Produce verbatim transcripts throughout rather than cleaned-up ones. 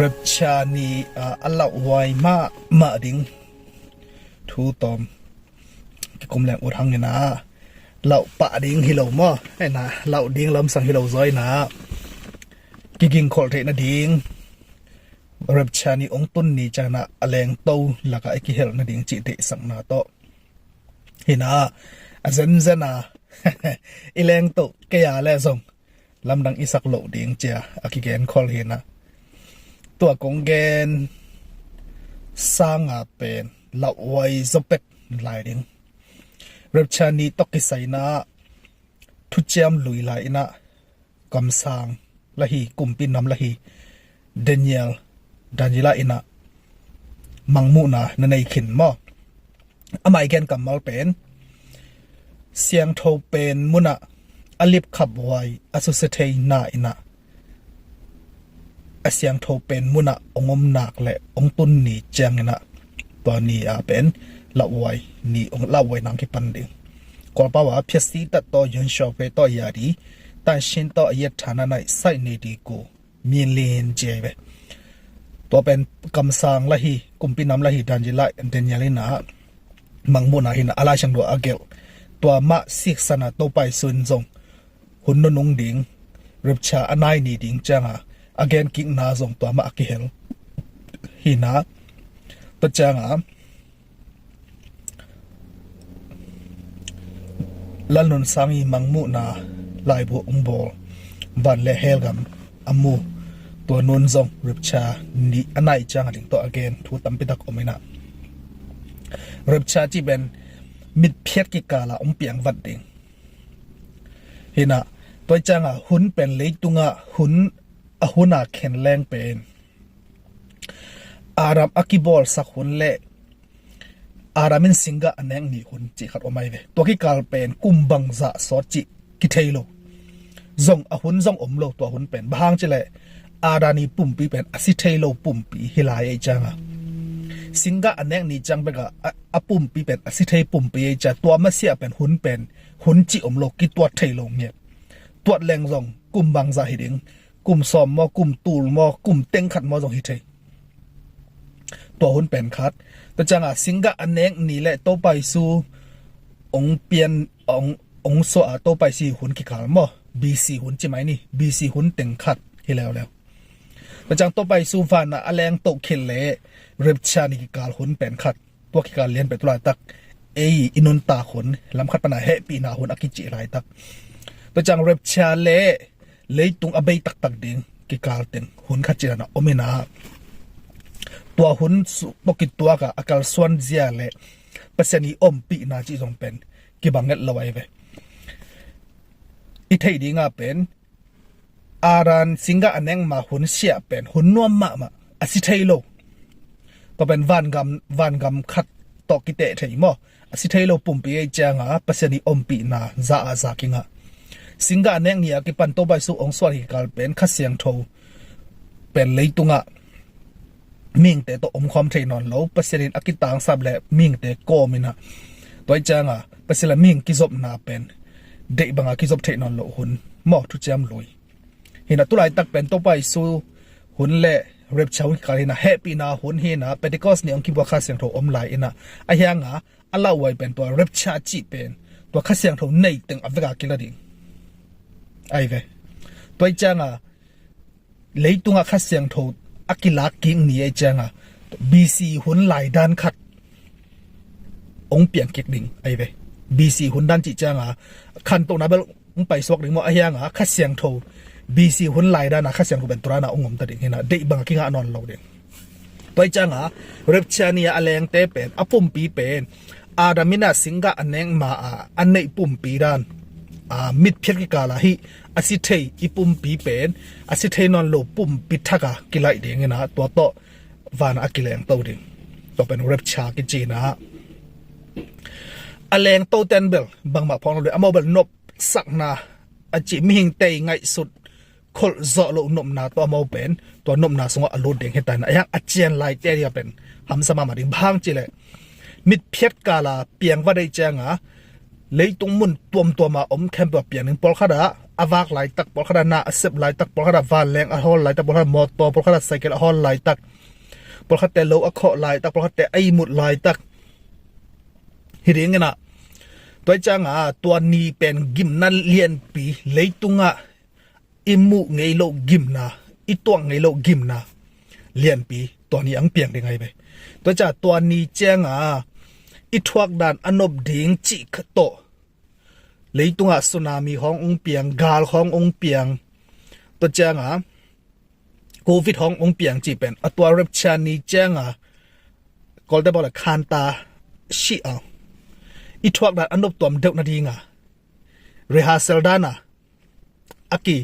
Rapture ni a, a lauhuai mahmah ding thu tawm kikum leng ut hangin a, lauh pah ding hi lo maw? Ena, lauh ding lamsang hi lo zaw ina, kigingkholh theih nading, Rapture ni ong tun ni ciangin a, a lengto lakah i kihelh nading cih deihsakna tawh hi ina, a zenzen a i lengto kei a le zong lamdang i sak loh ding cia a kigenkhol hi ina, tua kong gen sanga pen lauhuai zaw pek lai ding. Rapture ni tawh kisai ina, thuciam lui lai ina, kamsang la hi, kumpi nam la hi, Daniel, Daniela ina mangmuhna na nei khin maw? Amah i gen kammal pen siangtho pen munah a lipkhaphuai a susia theina ina, a siangtho pen munah ong om nak le ong tun ni ciangin a, tua ni a pen lauhuai ni, ong lauhuai nang kipan ding. Kawlpau a phiatsi tat tawh, yun shuafe tawh yadi, tanshin tawh a yet thana nai sai ni di ku min lin cia hi ve. Tua pen kamsang la hi, kumpi nam la hi, Daniela, Daniel ina mangmuhna hi ina, a Lai Siangtho a gelh, tua mah siksan a Topa Jesu in zong hun nunung ding, rapture a nai ni ding cianga a gen kikna zong tua mah a kihel hi ina, tua cianga Lalnun Sang i mangmuhna laibu ong bawl, van le hell gam a mu, tua nun zong rapture ni a nai cianga ding tawh a gen thu tampi tak om ina, rapture cih pen mitphiat kikala ong piangvat ding hi ina, tua cianga hun pen leitungah hun, a huna khen leng pen Adam a kibawlsak hun le Adam in singgah a nek ni hun cih khat om ahi ve. Tua kikal pen kum bangzah sawt cih kithei lo, zong a hun zong om lo tua hun pen. Bang hang cileh Adam i pumpi pen a si thei lo pumpi hi lai ei cianga, singgah a nek ni ciang beka a, a pumpi pen a si thei pumpi ei cia, tua masiah pen hun pen hun cih om lo, kituat thei lo ngiat. Tuat leng zong kum bangzah hi ding, kum sawm maw, kum tul maw, kum teng khat maw zong hi thei. Tua hun pen khat. Tua cianga singgah a nek ni le Topa Jesu ong pian, ong, ong suah a Topa Jesu hun kikal maw, B C hun ci mai ni, B C hun teng khat hi leuleu. Tua ciang Topa Jesu van a a lengto khit le rapture ni kikal hun pen khat. Tua kikal lian pen tu laitak ei i nuntak hun, lam khat pana hehpihna hun a kicih laitak. Tua ciang rapture le leitung a bei taktak ding kikal teng hun khat ci dan a om ina, tua hun su-, tawh kituak a a kalsuan zia le Pasian i ompihna cih zong pen kibang nget lo ahi ve. I theih dinga pen Adam singgah a nek ma hun siah pen hun nuam mahmah, a si thei lo. Tua pen vangam, vangam khat tawh kiteh thei maw? A si thei lo pumpi ei cianga Pasian i ompihna za a za kingah. Singgah a nek ni a kipan Topa Jesu ong suah kikal pen Kha Siangtho pen leitungah mihingte tawh omkhawm thei nawn lo, Pasian in a kitangsap le mihingte kawm ina, tua ei cianga Pasian le mihing kizopna pen deih banga kizop thei nawn lo hun maw, thuciam lui hi ina, tu laitak pen Topa Jesu hun le rapture hun kikal hi ina, hehpihna hun hi ina, Pentecost ni ong kibua Kha Siangtho om lai ina, a hianga a lauhuai pen tua rapture cih pen tua Kha Siangtho nei teng a veka kila ding ahi ve. Tua ei cianga leitungah Kha Siangtho a kilak kik ni ei cianga B C hun lai dan khat ong piang kik ding ahi ve. B C hun dan cih cianga khantohna bel ong paisuak ding maw, a hianga Kha Siangtho, B C hun lai dana Kha Siangtho pen tu dana ong om ta ding hi ina, deih banga kingah nawn lo ding. Tua ei cianga rapture ni a a lengte pen, a pumpi pen Adam ina singgah a nek ma a a neih pumpi dan, a mitphiat kikala hi, a si thei i pumpi pen a si thei nawn lo pumpi thaka kilaih ding ina, tua tawh vana a kilengto ding. Tua pen rapture kici ina, a lengto ten bel bangmah phawng lo ding, amau bel nopsakna a cih, mihingte i ngaihsut kholh zawh loh nopna tawh amau pen tua nopna sungah a lut ding hi ta ina, a hiang a cian laite dia pen hamsa mahmah ding. Bang hang cileh mitphiat kala piangvat ei cianga leitung mun tuamtuama om khempeuh a piang ding. Pawlkhat ah a vak laitak, pawlkhat a na a sep laitak, pawlkhat a vanleng a hawl laitak, pawlkhat a mawtaw, pawlkhat a cycle a hawl laitak, pawlkhatte lo a khawh laitak, pawlkhatte a ihmut laitak. Hi ding inah, tua i cianga tua ni pen gimna lianpi, leitungah i muh ngei loh gimna, i tuak ngei loh gimna lianpi tua ni ang piang ding ahi ve. Tua cianga tua ni cianga i thuak dan a nop ding cih khat tawh leitungah tsunami hong ong piang, gal hong ong piang, tua cianga covid hong ong piang cih pen a tua rapture ni cianga Kawlte bawle khanta shih a i thuak dan a nop tuam deuh nadinga rehearsal dana a ki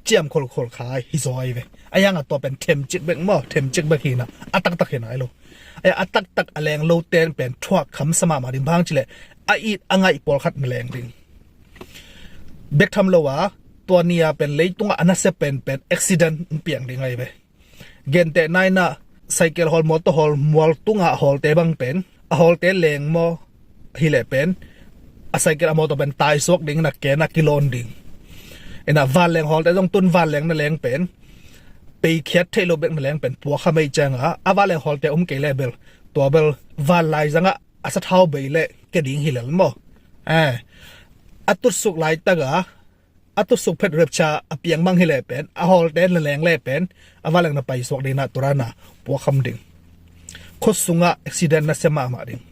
ciam kholkhol khai hi zaw ahi ve. A hianga tua pen themcik bek maw, themcik bek hina, a taktak hina ahi lo. A taktak a leng lo ten pen thuak khamsa mahmah ding, bang cileh a it a ngaih pawlkhat na leng ding. Bek tham lo a tua ni a pen leitungah a nasia penpen accident in piang ding ahi ve. Genteh nainah cycle hawl, mawtaw hawl, mual tungah hawlte bang pen a hawlte leng maw hileh pen a cycle a mawtaw pen taisuak ding, na kena kilawn ding. Inah vanleng hawlte zong tun vanleng na leng pen peikhiat theih lo bek na leng pen puakham ei cianga a vanleng hawlte om kei leh bel tua bel vanlai zangah a sathau bei leh ke ding hilel maw. Eh, a tutsuk laitaga a tutsuk phet rapture a piang mang hileh pen a hawlte na leng leh pen a vanleng na paisuak dingna turana puakham ding. Khuasungah accident nasia mahmah ding.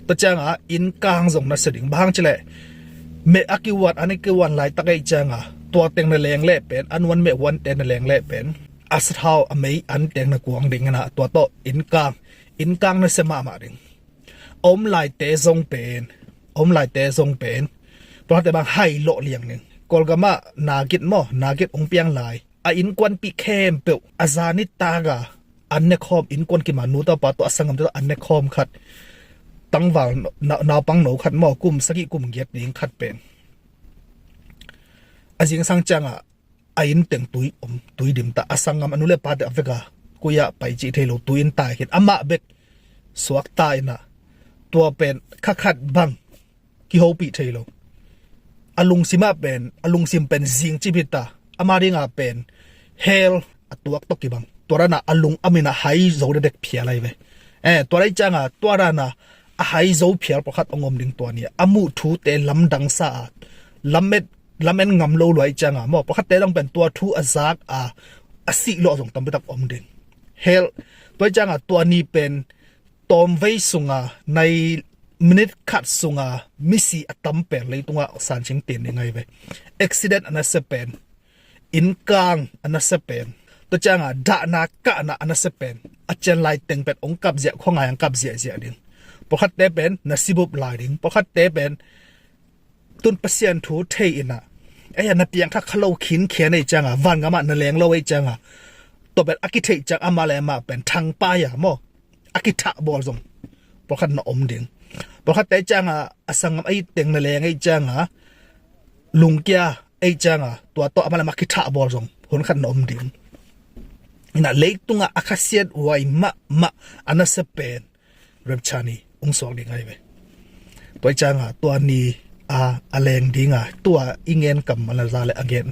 Tua cianga innkang zong nasia ding, bang hang cileh meh a kihuan, an a kihuan laitak ei cianga tua teng na leng leh pen, a nuan meh huante na leng leh pen a sathau a mei an teng na kuang ding inah tua tawh innkang, innkang nasia mahmah ding. A om laite zong pen, a om laite zong pen pawlkhatte bang hai lawh liang ding. Kawlgamah nagit maw, nagit ong piang lai a innkuanpih khempeuh a zan i taka an nekhawm, innkuan kima nu tawh pa tawh a sanggamte tawh an nekhawm khat, tangval naupang no khat maw, kum sagih kum giat ding khat pen a zingsang ciangah a inn teng tui om, tui dimta, a sanggam a nu le pate a veka kuiah pai cih thei lo, tui in tai khin amah bek suakta inah tua pen kha khat bang kihopih thei lo. A lungsimah pen, a lungsim pen zing cip hita, ama dinga pen hell a tuak tawh kibang. Tua dana a lung a mina hai zo dedek phial ahi ve. Eh, tua dai cianga tua dana a hai zo phial pawlkhat ong om ding tua ni. A muh thute lamdang sa a, lamet, lamen ngam lo luai cianga maw, pawlkhatte dang pen tua thu a zak a, a sih lawh zong tampitak om ding. Hell, tua cianga tua ni pen tawmvei sunga nai minit khat sunga misi a tam pen leitungah sancing tin ding ahi ve. Accident a nasia pen, innkang a nasia pen, tua cianga dahna kahna a nasia pen, a cian lai teng pen ong kap ziah, khuangai ang kap ziahziah ding. Pawlkhatte pen na sibup lai ding, pawlkhatte pen tun Pasian thu thei inah, ei a na piangthak kha lo khinkhian ei cianga, vangamah na leng lo ei cianga tua pen a kitheih ciang amah le amah pen thangpai a maw, a kithah bawl zong pawlkhat na om ding. Pawlkhatte cianga a sanggam a it teng na leng ei cianga, lungkia ei cianga tua tawh amah le amah kithah bawl zong hun khat na om ding. Inah leitungah a khasiat huai mahmah a nasia pen rapture ni ong suak ding ahi ve. Tua i cianga tua ni a, a leng dinga tua i ngen kammal a za le a gen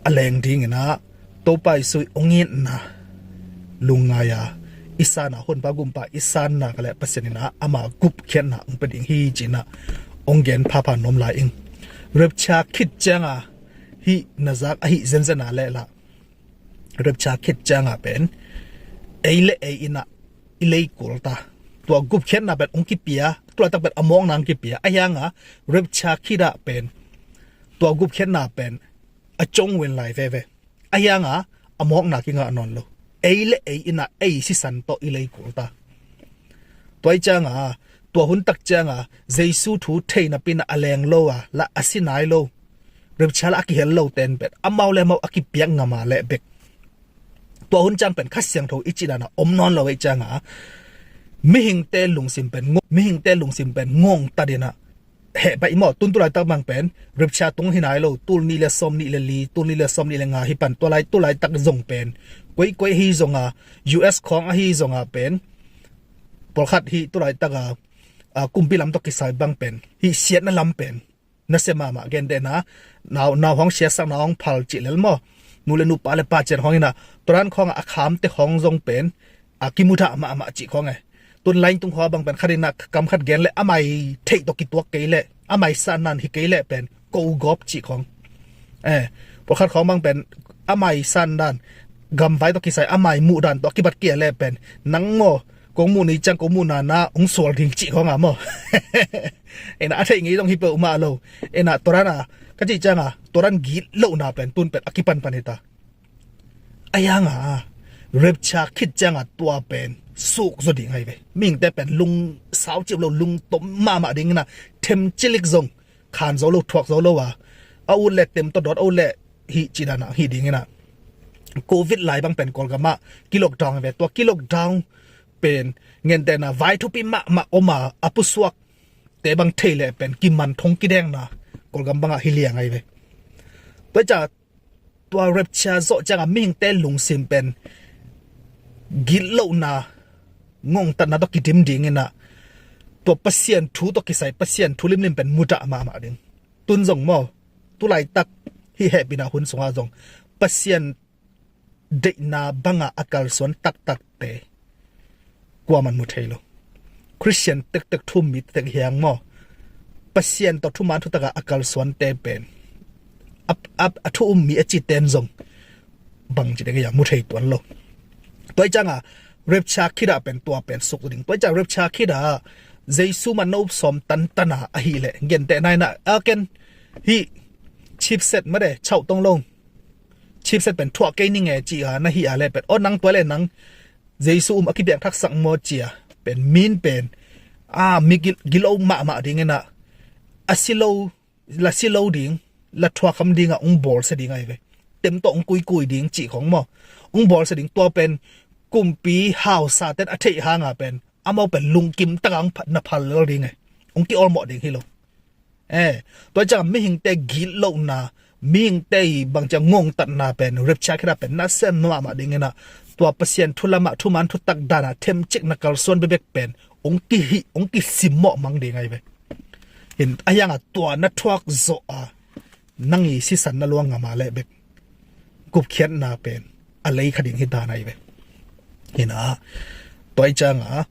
a leng dinginah Topa Jesu i ong itna lungngai a i sanna, Honpa Gumpa i sanna ka le Pasian inah ama gupkhiatna ong pia ding hi cinah ong gen phapha nuam lai ing. Rapture khit cianga hih na zak ahi zenzen a leh lah rapture khit cianga pen ei le ei inah i lei kulta. Tua gupkhiatna pen ong kipia, tulaitak pen a mawkna ong kipia. A hianga rapture khit ah pen tua gupkhiatna pen a cong wen lai veve. A hianga a mawkna kingah nawn lo. Ei le ei inah ei sisan tawh i lei kulta. Tua i cianga tua hun tak cianga Jesu thu thei napinah a leng lo a, lah a si nai lo, rapture lah a kihel lo ten pen amau le amau a kipiak ngam a leh bek tua hun ciang pen Kha Siangtho i cih dana om nawn lo ei cianga mihingte lungsim pen ngo-, mihingte lungsim pen ngongtat inah heh pai maw. Tun tulaitak bang pen rapture tung hi nai lo, tul nih le sawm nih le li, tul nih le sawm nih le nga hi pan, tua lai tulaitak zong pen koikoi ahi zonga, U S khawng ahi zonga pen pawlkhat hih tulaitaka a, kumpi lam tawh kisai bang pen hih siatna lam pen nasia mahmah. Gentehna, nau, nau hong siasak, nau hong phal cih lel maw, nu le nu, pa le pa ciat hong inah, tua dan khawngah a khamte khawng zong pen a kimudah mahmah cih khawng e. Tun laintung khawng bang pen khat inah kam khat gen leh a mai theih tawh kituak kei leh, a mai sandan hi kei leh pen ko gawp cih khawng. Eh, pawlkhat khawng bang pen a mai sandan, gamvai tawh kisai a mai muhdan tawh a kibat kei leh pen, nang maw, kong muh ni ciang kong muhna na hong sual ding cih khawng a maw. Inah a theih ngei zong hi peuhmah lo. Inah tua dan a, ka cih cianga, tua dan gitlohna pen tun pen a kipanpan hi ta. Ahi hanga rapture khit cianga tua pen suk zaw ding ahi ve. Mihingte pen lung sau cip lo, lungtom mahmah ding inah, them cilik zong khan zo lo, thuak zo lo a, a ut leh tem tawh dawt, a ut leh hih cih dan a hih ding inah. Covid lai bang pen Kawlgamah ki-lockdown ahi ve. Tua ki-lockdown pen gentehna vai thupi mahmah om a, a pusuakte bang thei leh pen kiman thong kidengna Kawlgam bangah hi liang ahi ve. Tua hi ciang tua rapture zawh cianga mihingte lungsim pen gitlohna, ngongtatna tawh kidim ding inah, tua Pasian thu tawh kisai, Pasian thu limlim pen mudah mahmah ding. Tun zong maw, tulaitak hih hehpihna hun sungah zong Pasian deihna bangah a kalsuan taktakte kuaman mu thei lo. Khristian tektek, thu um mi tektek hi hang maw, Pasian tawh thuman thutakah a kalsuante pen a, a, a thu um mi a cite in zong bangci ding a mu thei tuan lo. Tua hi cianga rapture khit ah pen tua pen suk ding. Tua hi ciang rapture khit ah Jesu man no sawm tantana ahih leh, gentehna inah, a ken hih chipset made chauh tong lo, chipset pen thuah kei ning e ci a na hih a leh pen, aw nang tua leh nang Jesu um a kipiang thaksak maw ci a pen, min pen a mi gil, gilo mahmah ding inah, a si lo, la si lo ding, la thuakham dingah hong bawlsia ding ahi ve. Tem tawh hong kuikui ding cih khawng maw, hong bawlsia ding. Tua pen kumpi hausaten a theih hanga pen amau pen lungkim takah hong pha-, na phal lel ding e. Hong ki-awlmawh ding hi lo. Eh, tua hi ciang mihingte gitlohna, mihingte i bangci a ngongtatna pen rapture khit ah pen nasia mahmah ding inah, tua Pasian thu lamah thuman thutak danah themcik na kalsuan bekbek pen hong kihih, hong kisimmawh mang ding ahi ve. Hin ahi hanga tua na thuak zawh a nang i sisan na luang ngam a leh bek gupkhiatna pen a lei kha ding hi dan ahi ve. Hinah tua hi cianga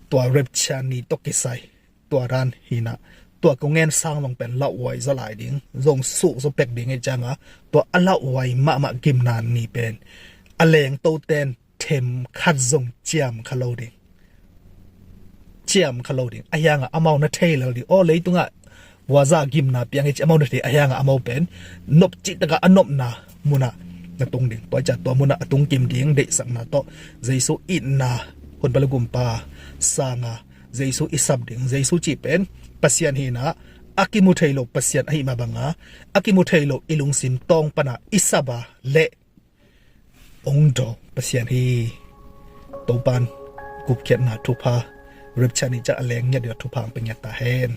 tua rapture ni tawh kisai tua dan hinah, tua kong gen sang zong pen lauhuai zaw lai ding, zong suk zaw pek ding hi cianga, tua a lauhuai mahmah gimna ni pen a lengtoten them khat zong ciam kha lo ding. Ciam kha lo ding. Ahi hanga amau na thei lel ding. Aw, leitungah vuaza gimna piang hi ci amau na thei. Ahi hanga amau pen nop cihtakah a nopna munah na tung ding. Tua hi ciang tua munah a tung kim ding deihsakna tawh, Jesu itna, hunpha le gumpa sanga Jesu i sap ding. Jesu cih pen Pasian hinah, a kimu thei lo Pasian ahih mah banga, a kimu thei lo i lungsim tawng pana i sap a leh hong dawng Pasian hi. Topan gupkhiatna thupha, rapture ni ciang a leng ngiat dingah thupha hong pia ngiat ta hen.